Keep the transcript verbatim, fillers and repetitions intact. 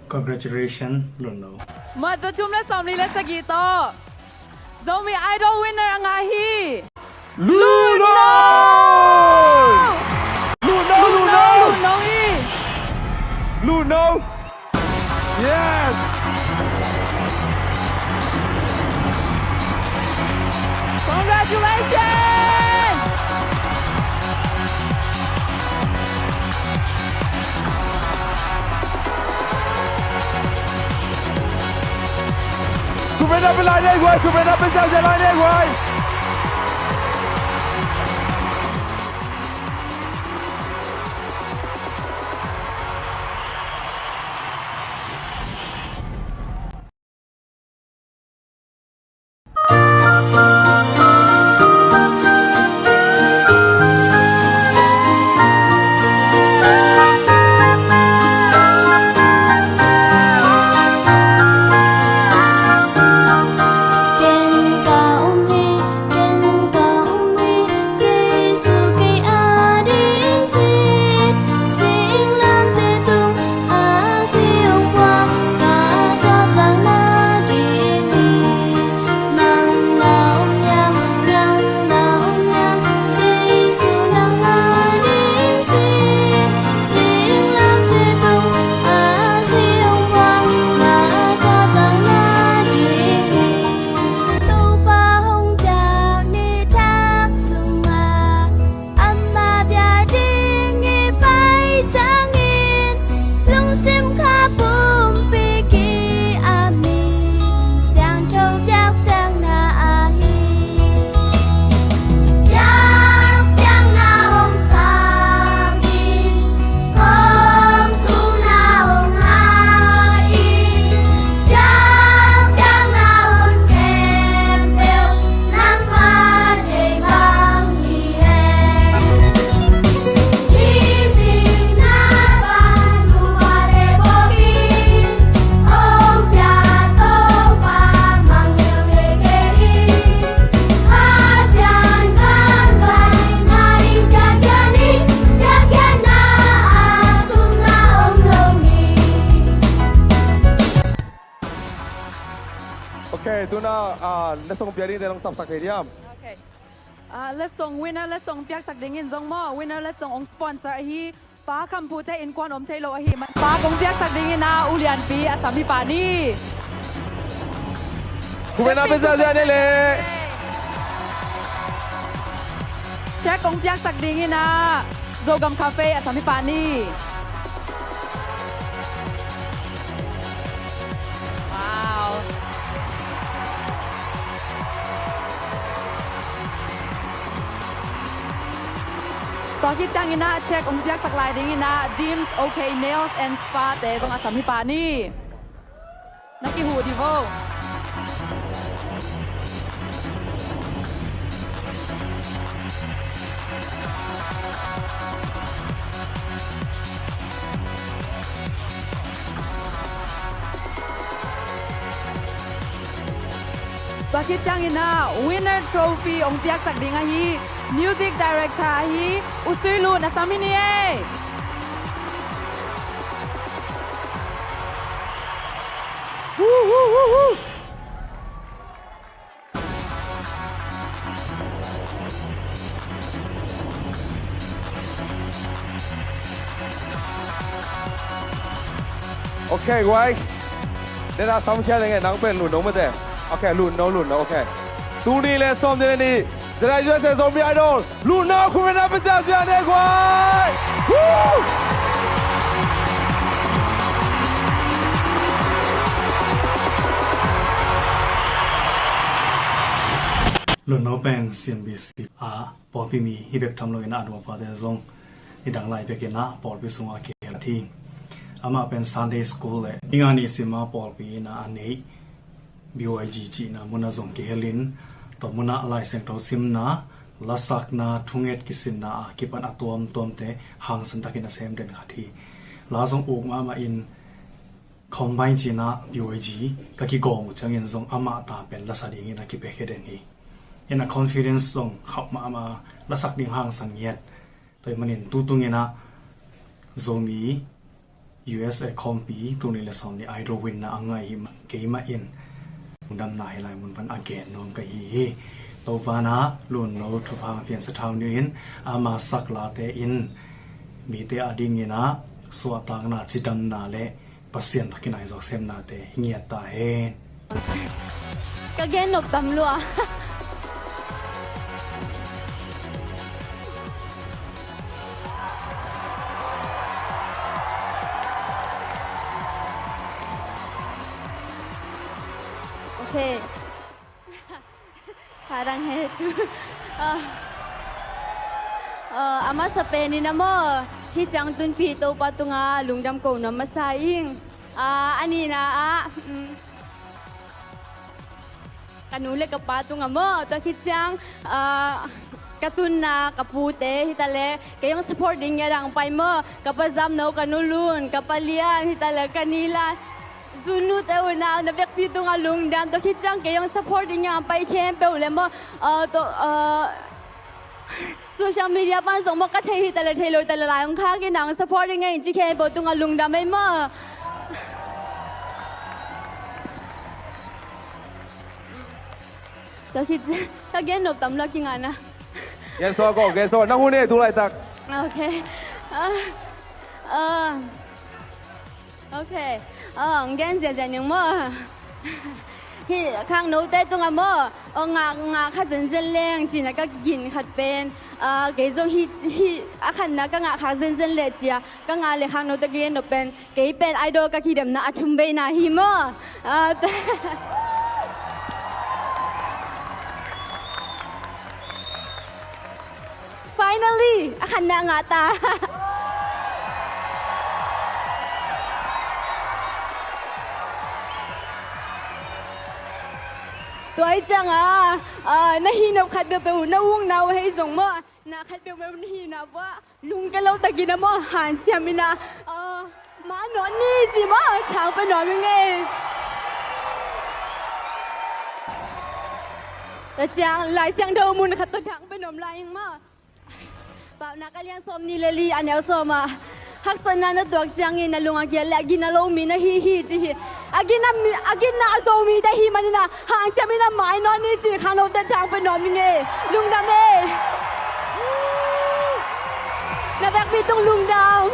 Congratulations, Lunno. Mat za thum le sawmli le sagih tawh Zomi Idol winner a ngah hi. Lunno! Lunno, Lunno, Lunno! Lunno hi. Lunno! Yes! Congratulations! Khutbetna pia lai nei guai, khutbetna pia ziahziah lai nei guai. Topa hong piak ni thak sungah amah bia ding i pai ciangin lungsim kha pumpi ki-ap ni. Siangtho biakpiakna ahi. Biakpiakna hong sang in, hong thumna hong ngah in, biakpiakna hun khempeuh nangmah deih bang hi hen. Nisim na san thupha te phawk in, hong pia Topa mang leuleu kei hi. Pasian kan vai na ding piakkhiat ni, piakkhiatna a sum la om lo hi. Ok, tuna, ah, letsong pia dingte nong sapsak thei diam? Ok. Ah, letsong, winner letsong piaksak dingin zong maw, winner letsong ong sponsor ahi Pa Khamphute innkuan om thei lo ahih man, pa kong piaksak dingin ah, U Lianpi a sam hi pah ni. Khutbetna pia ziahziah nei le. Cheque kong piaksak dingin ah, Zogam Cafe a sam hi pah ni. Wow. Tua khit ciangin ah cheque ong piaksak lai dingin ah Dims OK Nails and Spa te zong a sam hi pah ni. Na kihuh dih vo. Tua khit ciangin ah winner trophy ong piaksak ding ahi music director ahi U Sui Lu na sam hi ni ei. Woo, woo, woo, woo. Ok guai. Nena samkhia lenge nang pen Lunno mate. Ok, Lunno, Lunno, ok. Tul nih le sawmnih le nih Zeda U S A Zomi Idol Lunno khutbetna pia ziahziah nei guai. Woo! Lunno pen C M B C a pawlpi mi hi bek tham loin a nuapate zong nidang lai bekin ah pawlpi sungah kihel hi. Amah pen Sunday School le ninga ni sima pawlpi in ah a neih B Y G cihna munah zong kihelin, tua munah Lai Siangtho simna, lasakna, thunget kisinna a kipan a tuamtuamte hangsan takin a sem den khat hi. La zong uk mahmah in, combine cihna B Y G ka kigawm uh ciangin zong amah ta pen lasa dingin a kipiakhia den hi. In a confidence zong khauh mahmah, lasak ding hangsan ngiat. Tua ahih manin tutungin ah Zomi U S A khawmpi tul nih le sawm nih Idol winner a ngah hi mah, keimah in lungdamna hih lai mun pan a gen nuam ka hi hi. Topa na lun lo thupha piansa thau ni in ama sak late in mite a dingin a suahtakna, cidamna le Pasian tawh kinai zawk semnate hi ngiat ta hen. Ka gen nop tam lua. Okay. Sa dang he cu. Ah. Ah, a masa pen in a maw, hih ciang tunpi Topa tungah lungdam ko nuam masa ing. Ah, a nihna ah, mm, ka nu le ka pa tungah maw, tua khit ciang, ah, ka tunna ka pute hi ta le, kei hong support ding ngiat dang pai maw, ka pa Zamno, ka nu Lun, ka pa Lian hi ta le, ka Nilan, Zunute unau na vekpi tungah lungdam, tua khit ciang kei hong support ding ngiat dang pai khempeuh le maw, ah, tua, ah, social media pan zong maw ka thei hi ta le thei lo ta le lai hong khak in hong support ding ngiat dang ci khempeuh tungah lungdam ei maw. Tua khit ciang ka gen nop tam lua kingana. Gen sua ko, gen sua. Na hun e tu laitak. Okay. Ah, ah. Okay. Ah, gen ziazia ning maw. Hih khangnote tungah maw, ah, ngah, ngah kha zenzen leng cina ka gin khat pen, ah, kei zong hih, hih a khatna ka ngah khak zenzen leh cia ka ngah le khangnote ka gen nop pen, kei pen Idol ka kidemna a thum veina hi maw. Ah, finally, a khatna ngah ta. Tua hi ciangah, ah, na hih nop khat peuhpeuh na ukna uh hei zong maw, na khat peuhpeuh na hihna uh ah lungke lo takin a maw hanciam in a, ah, mah nawn ni ci maw thang pe nuam ing ei. Tua ciang Lai Siangtho mun khat tawh thang pe nuam lai ing maw. Paunak a lian sawm nih le li a neu sawm ah, haksatna na tuak ciangin na lung a kial le a gina lo mi na hi hi ci hi. A gina mi, a gina a zo mite hi manin a hanciam in a mai nawn ni ci khangnote thang pe nuam ing ei. Lungdam ei. Na vekpi tung lungdam.